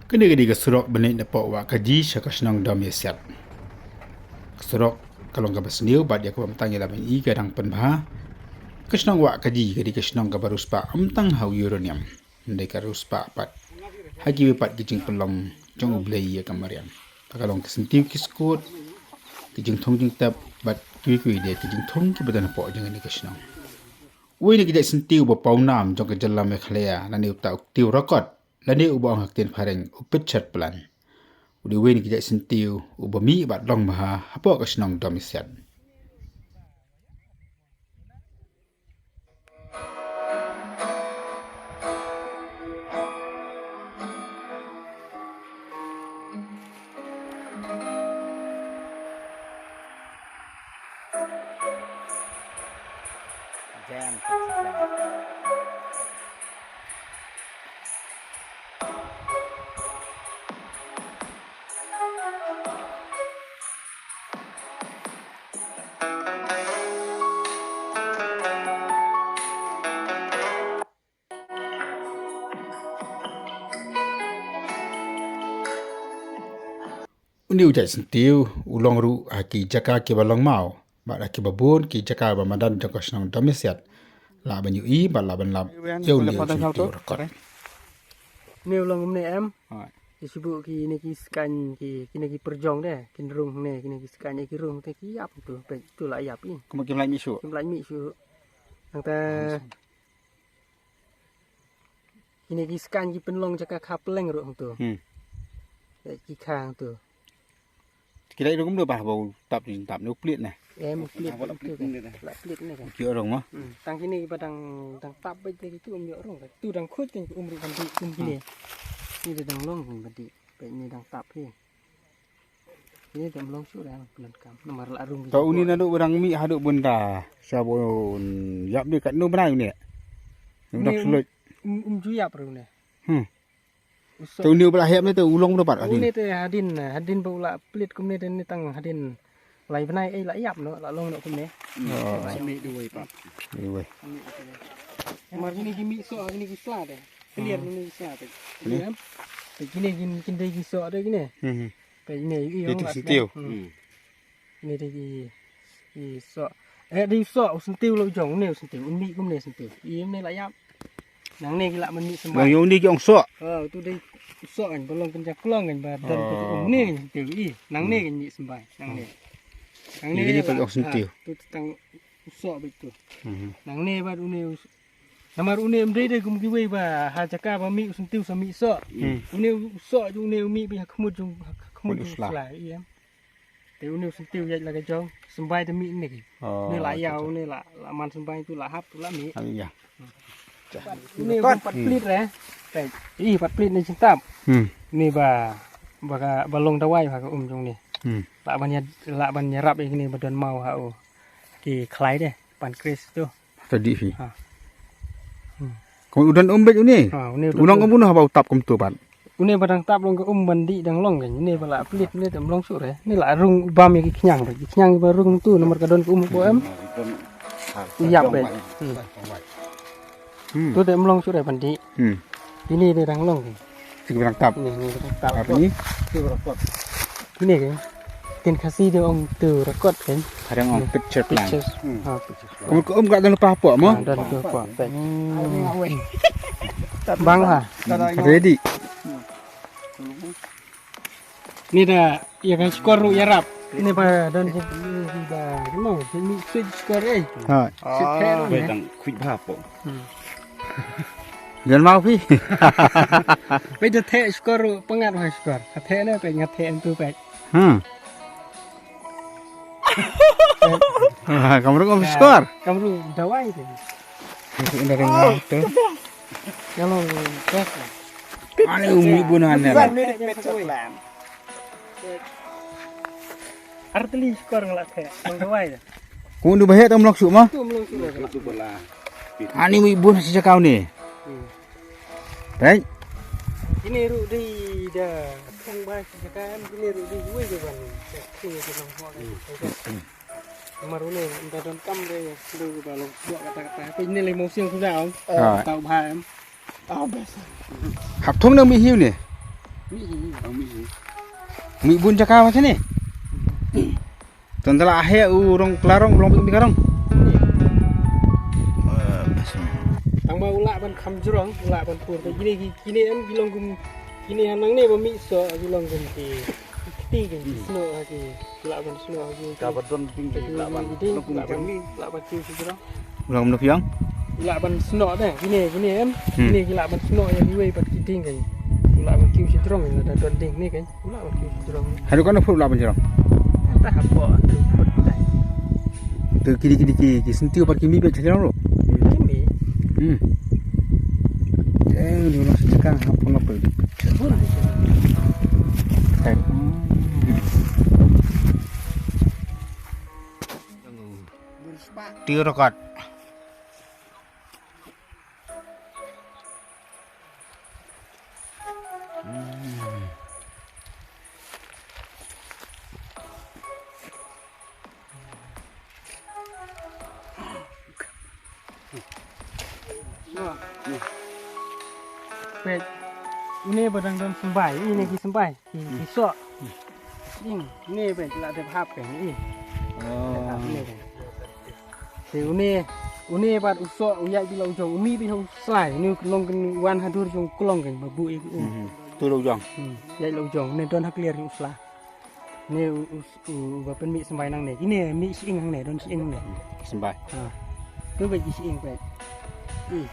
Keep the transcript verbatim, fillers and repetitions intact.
Kane ka dei ka surok ba neh napoh Wahkaji sha ka shnong Domiasiat. Ka surok ka long kaba sniew bad ïa kaba mynta ngi la ban ïohi ka dang pynbha. Ka shnong Wahkaji ka dei ka shnong kaba riewspah ym tang ha u uranium, hynrei ka riewspah pat ha kiwei pat ki jingpynlong jong U Blei ïa ka mariang. Ka long ki syntiew ki skud, ki jingthung jingtep bad kiwei kiwei de ki jingthung kiba don hapoh jong kane ka shnong. Uwei na ki jait syntiew ba pawnam jong ka jylla Meghalaya lane uta u ktiew rakot, lane uba ong ha ktien phareng u pitcher plant, u dei uwei na ki jait syntiew uba mih bad long bha hapoh ka shnong Domiasiat. Une u jait syntiew u long ruh ha ki jaka kiba long maw bad ha kiba bun ki jaka ba madan jong ka shnong Domiasiat. Lah ban ïohi bad lah ban lap ïa une u jait syntiew rakot. Une u long kumne em. Ki shu buh kine ki skaiñ, ki kine ki pyrjong de, kin rung hangne, kine ki skaiñ ki rung te ki ïap tu, peit tu la ïap i. Kumba kim lah mih shuh. Kim lah mih shuh. Nangta kine ki skaiñ ki pynlong jaka kha pleng ruh hangtu. Hmm. Peit ki kha hangtu. Ki dei rung kumno bah ba u tap tu tap ne u plit ne. Em, plit, plit, plit ne kan. Ki rung ma. Hmm. Tang kine ki ba dang, dang tap beit ki tu um ïoh rung. Tu dang khuid kan ki um ruh kan di um kine. Ni dang long kan ba di. Peit ni dang tap hi. Ni dang long shu dang pelan kam. Namar la rung. To uni naduh ba dang mih haduh bynta. Sha ba un ïap ni katno bnai uni. Uni dang um, sulut. Um, um ju ïap ruh ne. Hmm. Te uni u ba la hep ne te u long u dapat hadien. Uni te hadien, hadien ba u la plit kumne te ni tang hadien lai bnai ei la ïap noh, la long noh kumne. Oh. Sa mih duwai pat. Duwai. Mar kine ki mih soh, kine ki sla te. Clear kine ki sla te. Kine? Te kine kin, kin dei ki soh te kine. Hmm. Te kine i ong la sla. Hmm. Kine dei ki, ki soh. Eh, dei soh, u syntiew la u jong, une u syntiew, un mih kumne syntiew. I une la ïap. Nangne ki lah ban mih symbai. Ba ïoh une ki ong soh. Ha, tu dei soh kan, ba long pynjah klong kan, ba don ka um ne kan syntiew i. Nangne kan mih symbai, nangne. Nangne ki lah ong syntiew. Tu tang soh beit tu. Nangne bad une. Namar une em dei dei kum kiwei ba ha jaka ba mih u syntiew sa mih soh. Une u soh jong une u mih beit ha khmut jong, ha khmut jong sla i em. Te une u syntiew ïaid la ka jong, symbai te mih ne ki. Oh, ne la ïaw, ne la, la man symbai tu la hap tu la mih. Ïa. Une pat plit re. Te i pat plit ne jingtap. Hmm. Ne ba, ba ka, ba long dawai ha ka um jong ne. Hmm. La ban ïa, la ban ïarap ïa kine ba don maw ha u. Ki khlai de, pancreas tu. Tadi hi. Ha. Hmm. Kum u don um beit une. Ha, une u don um. U nong um une haba u tap kum tu pat. Une ba dang tap long ka um ban dih dang long kan. Une ba la plit une te um long shuh re. Une la rung bam ïa ki khñiang re. Ki khñiang ba rung tu namar ka don ka um ko em. U ïap re. Hmm. Hmm. Tu te um long shuh re ban dih. Hmm. Kine te dang long kan. Ki ba dang tap. Ni, ni ba dang tap. Apa ni? Ki ba dang tap. Kine kan. Ktien Khasi de ong tu rakot kan. Kadang ong pitcher plant. Pitcher. Hmm. Ha, pitcher. Kumno ka um ka don lypa hapoh mo? Ha, don lypa hapoh. Bang ha. Ready. Ni da ïa ka shkor ruh ïarap. Ni ba don je ba mo ni switch shkor eh. Ha. Switch eh. Ba dang khuid bha hapoh. Hmm. Jan mau phi. Ba da theh shkor ruh pyngat ha shkor. Ka theh ne peit ngat theh tu peit. Hmm. Ah, kamru kam skor. Kamru dawai tu. Ini dari mana tu? Kalau best lah. Ani umi bunuh ane. Arteli skor ngelak ke. Bang dawai tu. Kum du bahek tam lok suk ma? Tu melong suk lah. Ani umi bunuh sejak kau ni. Hmm. Peit. Kine ruh dei da thong bai ka kan, kine ruh dei wei ka ban. Ka thong ka ban hok kan. Mar une nda don kam de, de ka ba long suak kata kata. Peit ne le mo siang suda ong. Ah. Tau bha em. Tau best. Hap thong na mi hiu ne. Mih bun jaka macam ni. Tang da la heh u rong klarong, u long bik karong. Tang ba u lah ban kham jrong, u lah ban pur. Kine ki, kine em ki long kum, kine hangne ba mih soh ki long kum ki kti ki snoh ha ki, u lah ban snoh ha ki. Ka ba don ding ki lah ban, ki ding, u lah ban, u lah ban kiew shi jrong. U lah ban da phi ong? U lah ban snoh de, kine, kine em. Hmm. Kine ki lah ban snoh ïa kiwei pat ki ding kan. U lah ban kiew shi jrong, lada don ding ne kan. U lah ban kiew shi jrong. Haduh katno phut u lah ban jrong? Te hapoh tu phut tai. Te kine, kine ki, ki syntiew pat ki mih beit shi jrong ruh. Ki mih. Hmm. Eh, ni ulah shi jaka hapoh ngap. Bun. Hai. Tir kat. Peit. Une ba dang don symbai, une ki symbai. Ki, ki soh. Ing, une peit la dep hap peit, ing. Oh. Dep hap une peit. Te une, une pat u soh, u ïaid beit la u jong, u mih beit ha u slai, une u long kan wan ha dur jong u klong kan, ba buh ïa u. Mhm. Tu la u jong. Hmm, ïaid la u jong, une don ha kliar jong u slai. Une u, u, u ba pynmih symbai nangne, kine mih shi ing hangne, don shi ing hangne. Symbai. Ha. Tu beit ki shi ing beit. Ih.